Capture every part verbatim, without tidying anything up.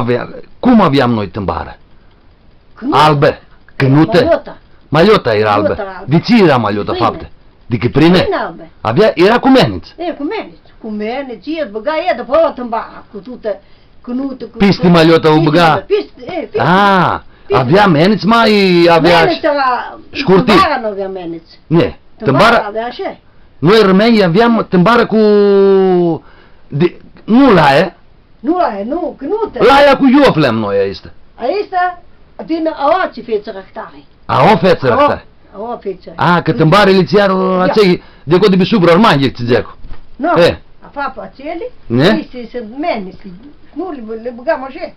avea, cum aveam noi tãmbarã? Cãnutã. Albã, cãnutã. Maliota. Maliota eara albã. Maliota albã. Di tsi eara maliota faptã? Di cãprinã? Cãprinã albã. Avea, eara cu menits. E, cu menits. Cu menits, e, bãga, e, dupã aia tãmbara, cu tutã, cãnutã, cu... Pisti maliota u bãga? Pisti, e, pisti. A, pisti. Avea menits, ma avea... Menits avea, shcurti. Tãmbara nu avea menits. Ne, tãmbara avea ashi. Noi armãnjlji aveam tãmbarã cu, di, nu laia, Nu, aia, nu, cãnutã. Laia cu ioflea noi aestã. Aestã, din aoa tsi fetserã ahtari. Aoa fetserã ahtari. Aoa fetserã. A, cã tãmbarili tsi eara atselj, di aclo di pi Subra, armãnjlji, tsi dzãc. Nu, e. Afa, atselj, ne? Easti, suntu menits, nu li, li bãgam ashi.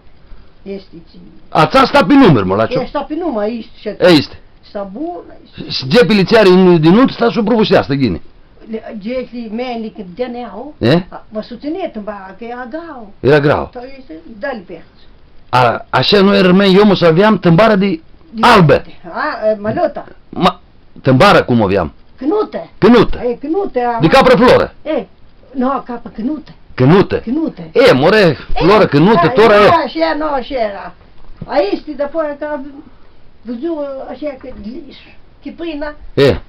Easti, tsi... Atsea sta pi numir, mã, la tsi? E, sta pi numir, easti, shi... Easti. Sta bunã, easti. Shi gepili tsi ari di nuntu, sta s-u prãvuseascã ghini. Li, gecli, menli, cãt di-nã au, e? A, ma s-u tsãnea tãmbara, cã eara grau. Eara grau. Atsea easti, da-li pi atsea. A, ashi noi armãnjlji, eu, ma s-aveam tãmbarã di... Di albã. A, e, maliota. Ma, tãmbarã cum aveam? Cãnutã. Cãnutã. E, cãnutã, a... Di caprã florã. E, nu, caprã cãnutã. Cãnutã. Cãnutã. E, more, e, florã cãnutã, e, tora e. Ashi, nu, ashi eara. Aestã, dupã aia cã vãdzu, ashi cã li-, chiprinã. E.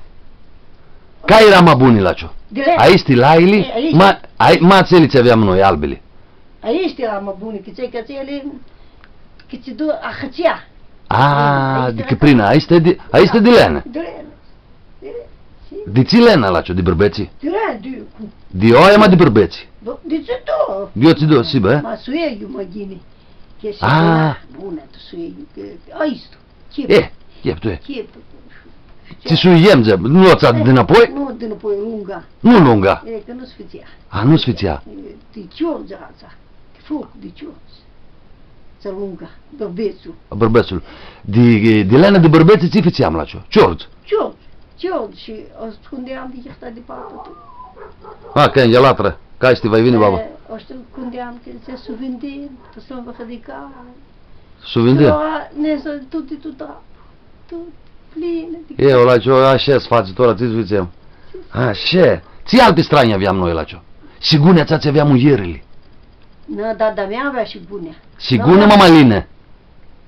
Cari eara ma buni, la tsi? Di lea. Aesti, laili, e, aesti. Ma, ai, ma atseali tsi aveam noi, albili. Aesti eara ma buni, cã tsi, cã atseali, cã tsi du-, ahãtsea. A, aesti di cãprinã, aestã di, aestã di lenã. Di lenã. Di lenã, si. Di tsi lenã, la tsi, di bãrbetsi? Di lenã, di, cu... Di oia, ma di bãrbetsi? Di, di tsi du. Di tsi du, si, bã? Ma sueiu, ma ghini. Cã easti bunã, bunã, tu sueiu, cã, aestu. Chip. E, chip, tu e. Chip. Tsi s-u yem, dzã, nu atsea dinãpoi? Nu, dinãpoi, lunga. Nu lunga. E, cã nu s-fãtsea. A, nu s-fãtsea. E, di ciordzã atsea. Foc di ciordzã. Atsea lunga, bãrbetsul. Bãrbetsul. Di, di lenã di bãrbetsi tsi fãtseam, la tsi? Ciordzã. Ciordzã. Ciordzã shi u ascundeam di chifta di patru. A, cã e latrã. Ca easti, va yini baba. E, u ascundeam, cã dzãtsea, s-u vindim, cã s-u vãcã di cari. S-u vindim? Shi, ne, s-, tuti, tuta. Tu, plinã di... E, o, la tsi, ashi s-fatsi tora, tsi s-fãtsem? Ashi. Tsi alti stranji aveam noi, la tsi? Shigunea atsea tsi avea muljerli. Nu, dada mea avea shigunea. Shigunea, ma malinã?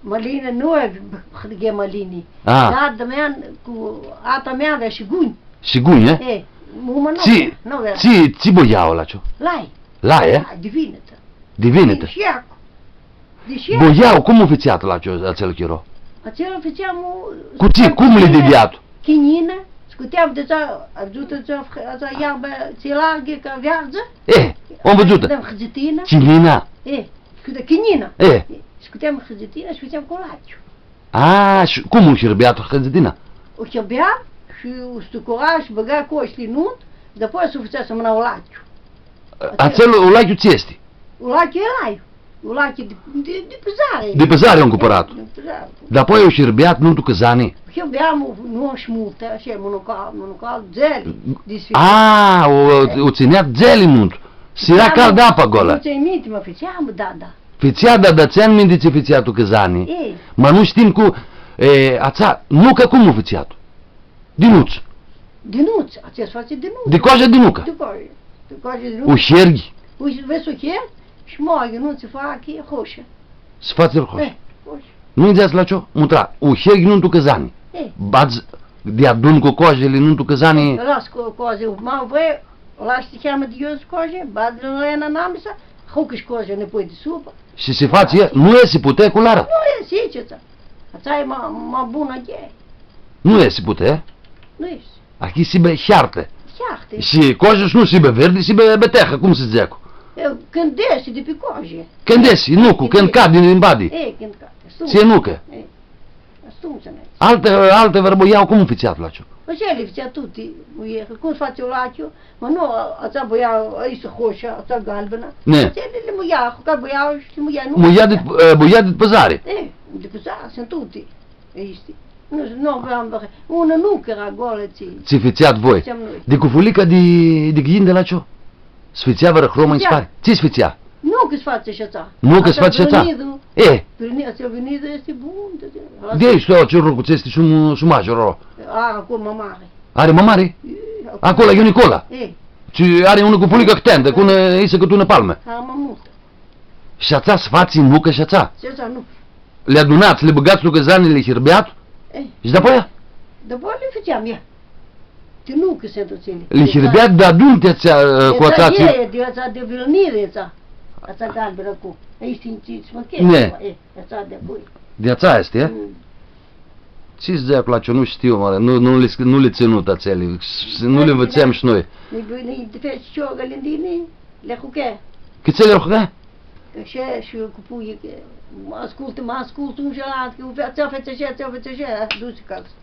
Malinã nu avea, hãrghea malini. A. Dada mea cu ata mea avea shigunj. Shigunj, e? E, muma nu avea, nu avea. Tsi, tsi bãgau, la tsi? Lai. Lai, e? Lai, di vinitã. Di vinitã. Shi aclo. Deci... Bãgau, cum u fãtseat la ace-, atsel chiro? Atsel u fãtseam, u... Cu tsi? Cum li dideat? Chininã, scuteam di atsea, agiutã, di atsea, atsea iarbã, tsi largã, ca veardzã. E, am vãdzutã. Dãm hãrgitinã. Chininã? E, scutea, chininã. E. Scuteam hãrgitinã shi fãtseam colaciu. A, shi cum u hirbea tu hãrgitinã? U hirbea shi u stucura shi bãga coshtili nuntru, dupã atsea u fãtsea s-mãna ulachiu. Atsel ulachiu tsi easti? Ulachiu e laiu. Ulachiu di, di, di pãzari. Di pãzari am cumpãrat. Di pãzari. Dupã atsea u hirbea nuntru cãzani? U hirbea, nu, nu shi multu, ashi, mãnucal, mãnucal, dzeli, di sfintã. A, u, u tsãnea dzeli nuntru. S-eara caldã apa aclo. Nu tsãn minti, ma fãtseam, da, da. Fãtsea, da, da, tsãn minti tsi fãtsea tu cãzani. E. Ma nu shtim cu, e, atsea, nuca cum u fãtsea tu? Di nuts. Di nuts, atsea s-fatsi di nuts. Di coajã di nucã. Di coajã. Di coajã di nucã. U herghi? U, vedz, u herghi shi moaghi, nu tsi faci, hoshã. S-fatsi hoshã. E, hoshã. Nu-nj dzãts la tsi? Mutra, u herghi nuntru cãzani. E. Badz deadun cu coajili nuntru cãzani. E, las cu coajili, ma voi, Lash ti cheamã di iu s-coaji, badz lena anamisa, hucã shi coaji nãpoi di supra. Shi si fatsi, nu esi pute cu lara? Nu esi, tsi tsa. Atsea e ma, ma bunã che. Nu esi pute? Nu esi. Achicã s-hibã heartã. Heartã. Shi coaji s-nu s-hibã verdi, s-hibã betehã, cum s-dzãc. E, cãndu esi di pi coaji. Cãndu esi, nu, cu, cãndu cadi din badi. E, cãndu cadi. Tsi e nucã. E. Atumtsea, nai. Altã, altã vãrã bãgau, cum u fãtsea la tsi? Ashi li fãtsea tuti, muia, cum s-fatsi ulachiu, ma nu, atsea bãgau, aestã hoshã, atsea galbinã. Ne. Atsea li, li muia, ca bãgau shi li muia, nu. Muia di, e, muia di pãzari. E, di pãzari, suntu tuti. Easti. Nu, nu aveam, unã nucã eara goalã, tsi. Tsi fãtseat voi? Fãtseam noi. Di cufulica di, di ghindã la tsi? S-fãtsea vãrã hromã, nji s-pari. Tsi s-fãtsea? Nu, cã s-fatsi shi atsea. Nu, cã s-fatsi shi atsea. Atsea vinidu. E. Vini-, atsea vinidu easti bun, di, di, di. Di aestã, tsi, rocu, tsi easti sum, sum ashi, ro. Ari aclo ma mari. Ari ma mari? E, aclo. Aclo, la Iu Nicola. E. Tsi ari unã cufulicã ctendã, cu unã, isã cãtã unã palmã. A, ma multã. Shi atsea s-fatsi nucã shi atsea? Shi atsea, nu. Li adunats, li bãgats tu cãzani, li hirbeat? E. Shi dapoaia? Dapoaia li fãtseam, ia. Ti nucã suntu atseli. Li hirbeat deadun ti atsea, ã, cu atsea, e, di atsea di vilniri, atsea. Atsea galbenã cu, e, shtii, tsi, tsi, mã, ne, e, atsea di aclo. Di atsea easti, e? Mm. Tsi dzãc aclo, nu shtiu, mare, nu, nu li, nu li tsãnut atseli, s-, nu li nvitsãm shi noi. Ni, ni, di feci ciogã, li ndini, li arhucã. Cãtse li arhucã? Cã shi, shi cu pui, cã ascultã, ma ascultã un shi alantã, cã atsea fãtsi ashi, atsea fãtsi ashi, dusi ca s-,